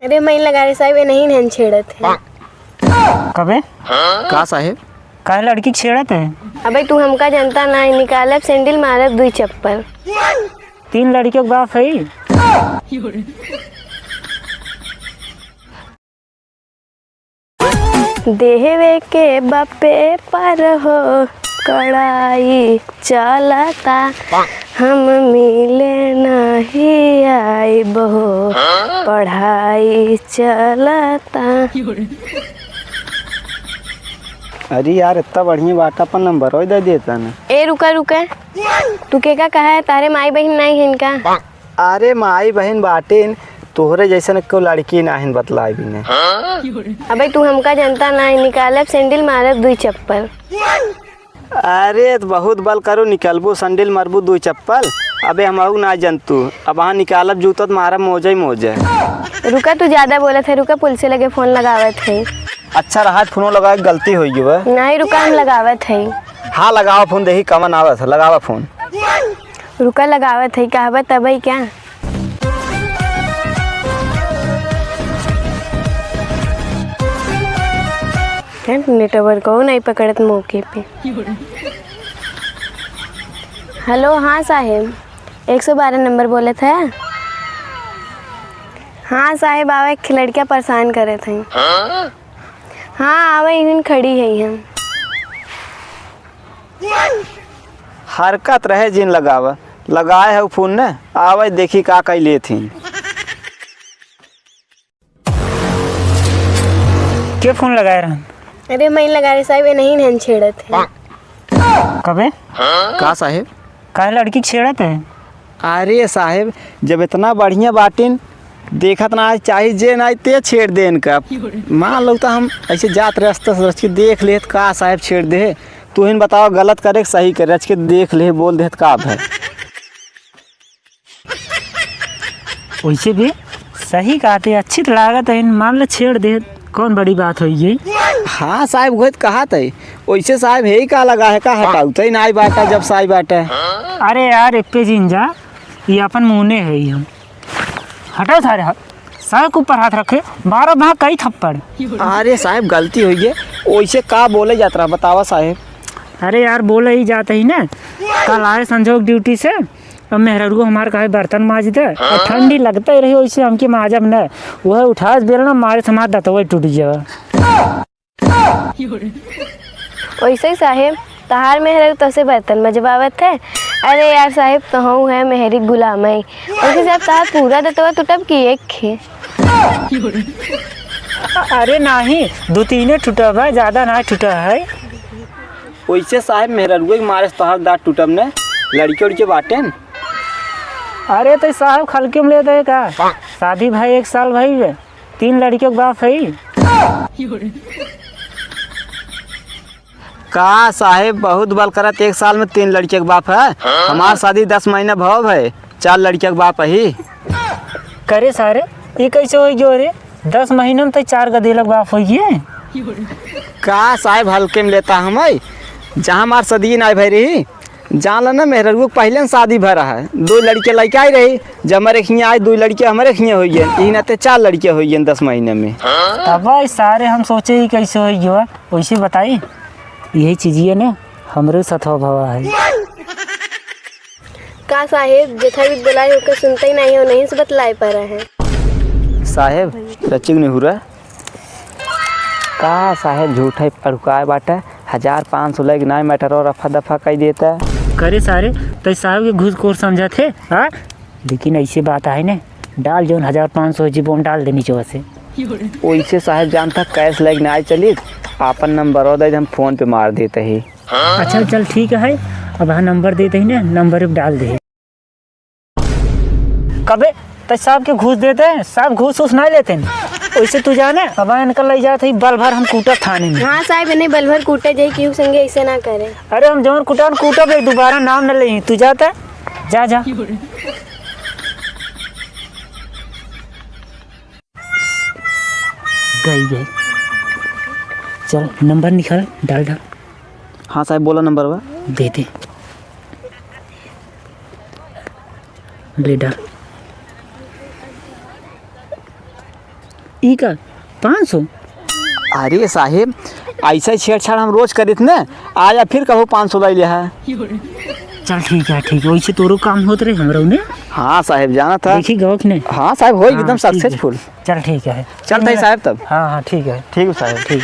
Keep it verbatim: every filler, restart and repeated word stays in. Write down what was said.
अरे मई लगा रे साहेब, ये नहीं नहन छेड़त है। कबे? का साहेब? काहे लड़की के छेड़त है? अबे तू हमका जनता ना है, निकालब सैंडल मारब दुई चप्पल। तीन लड़कियों के बाप है। देहवे के बापे पर हो कड़ाई चलता, हम मिले नहीं आइब हो, पढ़ाई चलता। अरे यार, इतना बढ़िया बात, अपन नंबर दे देता ना। ए, रुका, रुका। तू के का कहा है? तारे माई बहिन नहीं है इनका? अरे माई बहिन बाटिन, तोहरे जैसन को लड़की नाहिन बतलाई भी नहीं। अबे तू हमका जनता नाहीं, निकालब सैंडल मारब दुई चप्पल। अरे त बहुत बल करो, निकलबू सैंडल मारबू दुई चप्पल। अबे हम अऊ ना जनतू, अब हाँ निकालब जूता त मारब मोजे ही मोजे। रुका, तू ज्यादा बोलत है, रुका पुलिस लगे फोन लगावत है। अच्छा रहा फोन लगाए, गलती हो गई बा। नहीं रुका, हम लगावत है। हाँ लगावा फोन, देखी कवन आवत है, लगावा फोन। रुका लगावत है, कहबा तबई क्या? नेटवर्क नहीं पकड़त मौके पे। हेलो, हाँ साहेब, एक सौ बारह नंबर बोलत है। हाँ साहेब, आवे एक लड़किया परेशान करत है। हाँ आवे, इहन खड़ी है हम। हरकत रहे जिन लगावा, लगाए है फोन न, आवे देखी का कई लेत ही। के फोन लगाए रहन? अरे मैं लगा रहे साहेब, ये नहीं नहन छेड़त है। कबे? का साहेब? काहे लड़की के छेड़त है? अरे साहेब, जब इतना बढ़िया बाटिन, देखत ना आज चाही जे ना ते छेड़ दे इनका। मान लो तो हम ऐसे जात रहे, रस्ते से रच के देख लेत का साहेब छेड़ दे। तू ही बताओ, गलत करे कि सही करे, रच के देख ले, बोल देत का भय। वैसे भी सही कहते, अच्छी तो लागत है, मान ले छेड़ दे, कौन बड़ी बात होई ये? हाँ साहेब, वही तो कहत है। वैसे साहेब है ही का लगा है, का हटाऊ तई ना आई बाटा जब साई बाटा। अरे यार, एप्पे जिन जा, ये अपन मुँहने है ही हम। हटाओ सारे हाथ, सारे के ऊपर हाथ रखे, मारो वहाँ कई थप्पड़। अरे साहेब, गलती हुई है, वैसे का बोले जात रहा, बतावा साहेब। अरे यार, बोले ही जात ही ना, कल आए संजोग ड्यूटी से, अब मेहरारू हमार कहे बर्तन माज दे, और ठंडी लगते रही, वैसे हमके माजब न, वह उठास बेलना मारे से हमार दतवा टूट गया। वैसे ही साहेब, तहार मेहरारू तोसे बर्तन मजबावत है। अरे यार साहेब, तोहू है मेहरी गुलाम है। वैसे साहेब, तहार पूरा दतवा टूटब की एक खे? अरे नाही, दो तीने टूटब है, ज्यादा ना टूटा है। वैसे साहेब, मेहरारू के मारे से तोहार दांत टूटब ने, लड़के उड़के बाटेन। अरे तो साहेब, खलके में ले दे का? शादी भाई एक साल भाई बे, तीन लड़कियों के बाप है। का साहेब, बहुत बल करत, एक साल में तीन लड़कियों के बाप है। हमार शादी दस महीना भव है, चार लड़कियों के बाप है। करे सारे, ये कैसे हो गयो रे? दस महीना में तो चार गदेलक बाप हो गए। का साहेब, हल्के में लेता हम है? जहाँ हमार शादी ना भई रही, जान ला ना, मेहररुआ के पहिले न शादी भरा है, दो लड़के लइके आई रही, जब हमरे हियाँ आई, दो लड़के हमरे हियाँ होइ गए, यही नाते चार लड़के होइ गए दस महीने में। तब भाई सारे हम सोचे ही कैसे होइ गयो, वैसे बताई, यही चीजिए ने हमरे सथवा भवा है। का साहेब, जेठा भी बोलाए होके सुनते ही नहीं हो, नहीं से बतलाए पड़ा है। साहेब, रचिक निहुरा। का साहेब झूठै अड़ुकाए बाटे, हजार पाँच सौ लइके नाई matter और रफा दफा कई देता। करे सारे, तै साहेब के घूसखोर समझत है, हाँ? लेकिन ऐसे बात आहे ने, डाल जौन हजार पाँच सौ जीबो में डाल दे नीचे से। ओइसे साहेब जानता cash लइके नाई चली, आपन नंबर और दे दे, हम फोन पे मार देते ही। अच्छा चल ठीक है, अब हाँ नंबर देते ही ना, नंबर पे डाल दे। कबे तै साहब के घूस देते हैं, साहब घूस उस नहीं लेते हैं। वैसे तू जाने, अब इनका ले जात है बल भर हम कूटा थाने में। हाँ साहब, इन्हें बल भर कूटा जाए, क्यों संगे ऐसे ना करे। अरे हम जौन कूटा न कूटा बे, दोबारा नाम न ले, तू जाता, जा जा। गई गई, चल नंबर निकाल, डाल डाल। हाँ साहब, बोला नंबर बा। दे दे। ले डाल। ठीक है, पाँच सौ। अरे साहेब, ऐसा छेड़छाड़ हम रोज करित न, आज आप फिर कहो पाँच सौ लाई लिया है। चल ठीक है, ठीक है, वैसे तोरो काम होत रहे, हमरा उन्हें। हाँ साहेब, जाना था। देखी गवक ने। हाँ साहेब, हो हाँ, एकदम ठीक है। Successful। चल ठीक है। चल ठीक साहेब तब। हाँ, हाँ, ठीक है। ठीक है साहेब। ठीक।